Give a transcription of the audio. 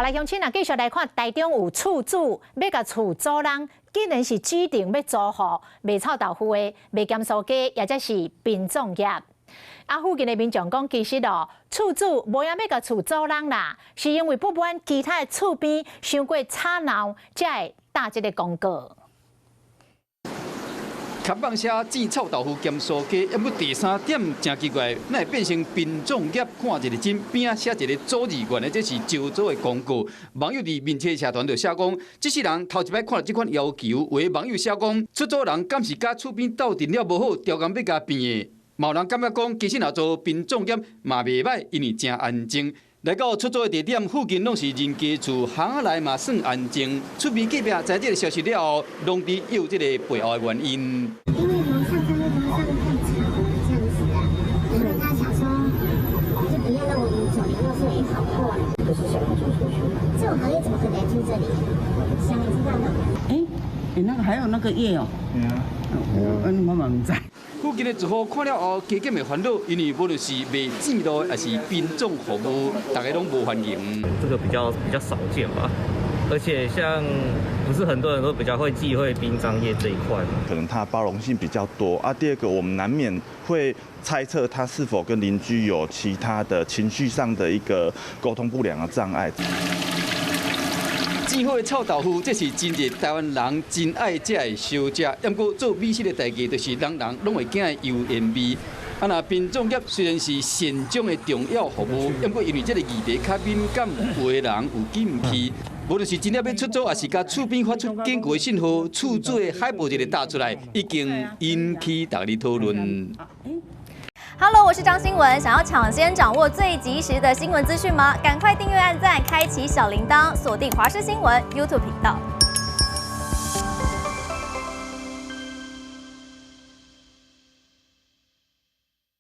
來鄉親啊，繼續來看台中有厝主欲共厝租人，竟然是指定欲租予賣臭豆腐的、賣鹹酥雞，抑者是殯葬業。啊，附近的民眾講，其實哦，厝主無影欲共厝租人啦，是因為不滿其他的厝邊傷過吵鬧，才會打這個廣告。看板寫煎臭豆腐兼酥雞，毋過第三點誠奇怪，哪會變成殯葬業？看一个診邊仔寫一个祖兒，原來這是招租的廣告。網友佇面冊社團就寫講，這世人頭一擺看著這款要求，有的網友寫講，出租人敢是佮厝邊鬥陣了無好，刁工欲共變的。嘛有人感覺講，其實若做殯葬業嘛袂䆀，因為誠安靜。來到出租的地點附近，攏是人家厝，巷仔內嘛算安靜。厝邊隔壁知這个消息了後，攏佇有這個背後的原因。因為樓上他會樓上太吵了，這樣子啊，所以他想說，就不要讓我們左鄰右舍也跑過來。不是想要租出去。這種行業怎麼可能住這裡？想也知道的。哎，欸，那個還有那個葉哦。對啊。嗯，我嘛毋知。附近的住戶看了後，加減會煩惱，因為無論是賣煎路，抑是殯葬服務，大家攏無歡迎。這個比較少見吧，而且像不是很多人都比較會忌諱殯葬業這一塊。可能他包容性比較多啊。第二個，我們難免會猜測他是否跟鄰居有其他的情緒上的一個溝通不良的障礙。煎好的臭豆腐，這是真濟台灣人真愛食的小食。毋過做美食的代誌，就是人人攏會驚的油煙味。啊，若殯葬業雖然是善終的重要服務，毋過因為這個議題較敏感，有的人有記毋去。無論是真正欲出租，抑是共厝邊發出警告的信號，厝主的海報一个打出來，已經引起大家討論。 Hello，我是張新文。想要搶先掌握最及時的新聞資訊嗎？趕快訂閱、按讚、開啟小鈴鐺，鎖定華視新聞 YouTube 頻道。